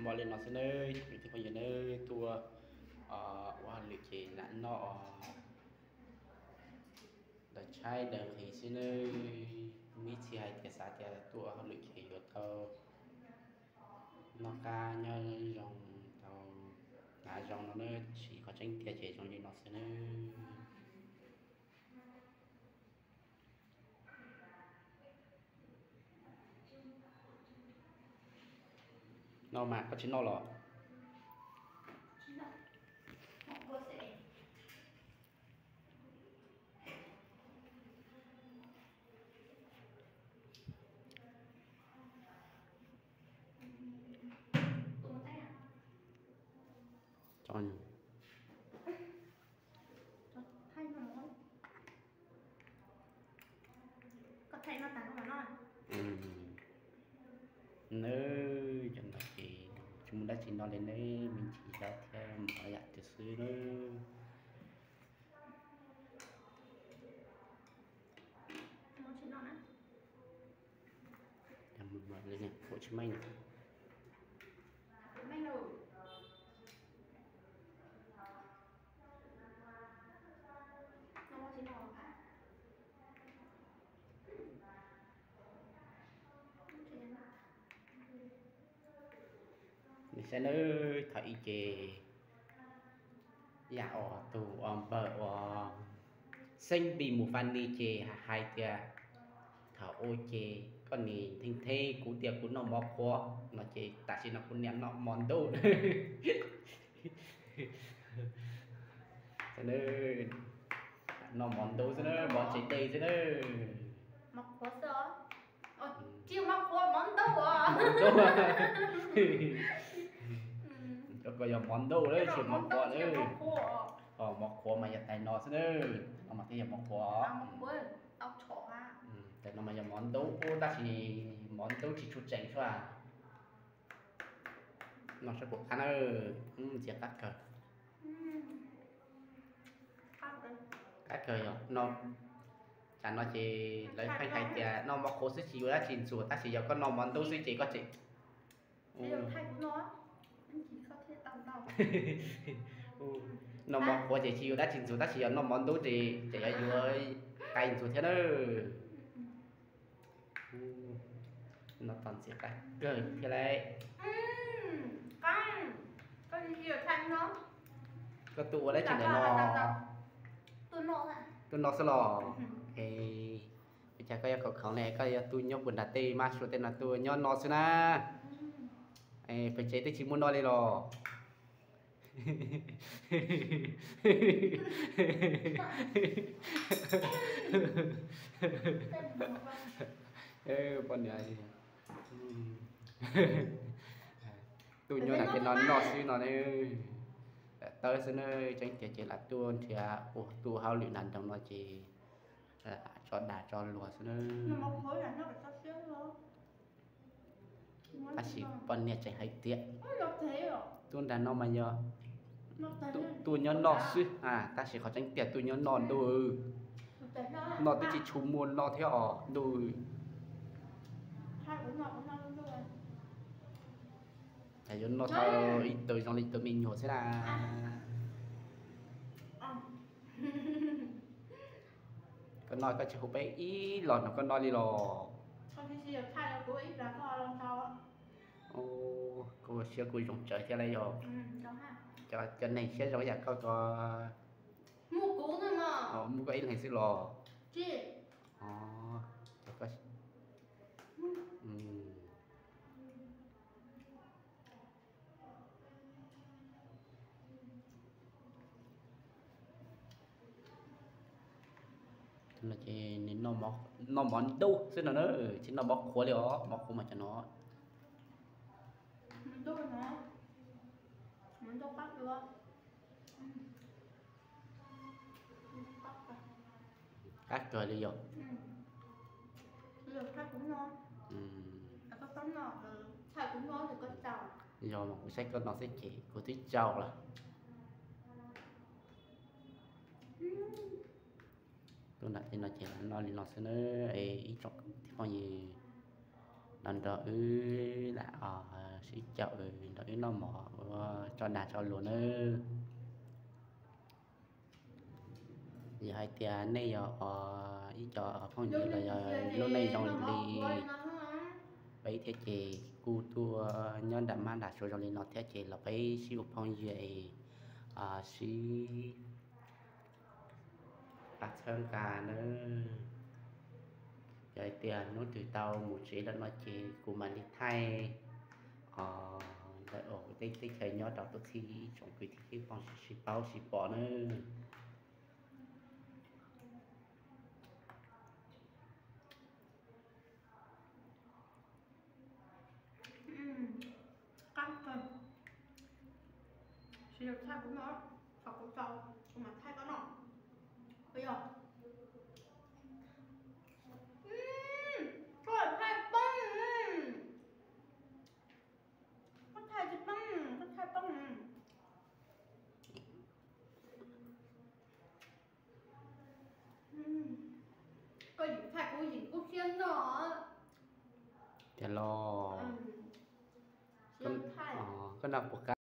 Ua li no xwb nawb, cov phooj ywg nawb, tuaj ua hauj lwm ces lam noj daws tshaib daws nqhis xwb nawb. Muaj ib txhia hais tias xav tias tuaj ua hauj lwm ces yuav tau noj qab nyob zoo, tau hnav zoo no nawb, tab sis qhov tseeb tiag ces zoo li no xwb nawb. No mas koj tsis noj los? Nawb, cov no ces tsis muaj dab tsi no li nawb, me ntsis zaub thiab mov yam twg xwb nawb. Ua tsis meej. Saib nawb, thaum ub ces yam uas tus uas npawg uas Xeeb Npis mus Fani ces hais tias thaum ub ces koj niam theej theb kuv tias kuv noj mov qhuav no ces tam sim no kuv niam noj mov ntub. Noj mov ntub xwb na, mov tsev dej xwb na. Mov qhuav xwb os. Tsis yog mov qhuav, mov ntub os. Cov ko yog mov ntub lawm, tsis yog mov qhuav lawm. Mov qhuav mas yog tais no xwb na. No mas thiaj yog mov qhuav. Tais no mas yog mov ntub tab sis mov ntub tsis tshua tseem xwb. Noj saib puas qab na, ntxim qab kawg. Qab kawg yog no. Tsam no ces lawv pheej hais tias noj mov qhuav xwb tsis yuav dab tsi ntxuav, tab sis yog koj noj mov ntub xwb ces koj tseem noj mov qhuav ces tsis yuav dab tsi ntxuav, tab sis yog noj mov ntub ces tseem yuav yuav qab ntxuav thiab na. No tos ntxim qab kawg thiab lauj. Koj tuaj ua dab tsi ntawm no? Tuaj noj xwb los? Ua cas koj yuav khoom khoom ne, koj yuav tuaj nyob puag nram tej mab sua tej no, tuaj nyob no xwb na? Pem tsev twb tsis muaj noj li los? Poj niam, tuaj nyob nram tej no noj xwb no ne. Tawb xwb na, tseeb tiag ces lam tuaj nrhiav ua tuaj hauj lwm nram nroog no ces tso dag tso luag xwb na. Tab sis poj niam tseem hais tias tuaj nram no mas yog tuaj nyob noj xwb, tab sis qhov tseeb tiag tuaj nyob noj ntuj, noj twb tsis tshua muaj noj thiab os ntuj. Yuav noj tau ib tug zoo li tus me nyuam xwb na. Koj noj koj tsis hu peb ib los no koj noj li los? Kuv siab kuv zoo tsawv thiab lauj yog. Cov neeg siab zoo yam koj ko muaj koj ib leeg xwb los? Ces noj mov ntub xwb no na, tsis noj mov qhuav li os, mov qhuav mas cov no. Qab kawg li yog. Yog mas kuv saib koj no xwb ces kuv twb tsaug lawm. Tuaj nram tej no ces noj li no xwb na. Ib tsoom phooj ywg, nrog nrog wb lam Sib caum nrog wb noj mov ua tso dag tso luag nawb. Yog hais tias nej yog ib co phooj ywg los yog lub neej zoo li peb thiab ces kuj tuaj nyob nram mab nram suav zoo li no thiab ces los peb sib ua phooj ywg es sib pab txhawb nqa nawb. Yog hais tias hnub twg tau mus tsev lawm no ces kuv mam li thaij ntawm tej teb chaws nyob rau tuaj txhij ib tsoom kwv tij tsoom phooj ywg sib paub sib pom nawb. Qab kawg. Tsis yog thaij kuv no, thaij kuv tau, kuv mam thaij koj no. Puas yog? Koj thaij poob, koj thaij tsis poob, koj thaij poob. Koj yeem thaij kuv yeem kub siab noj. Tiag los? Koj noj puas qab?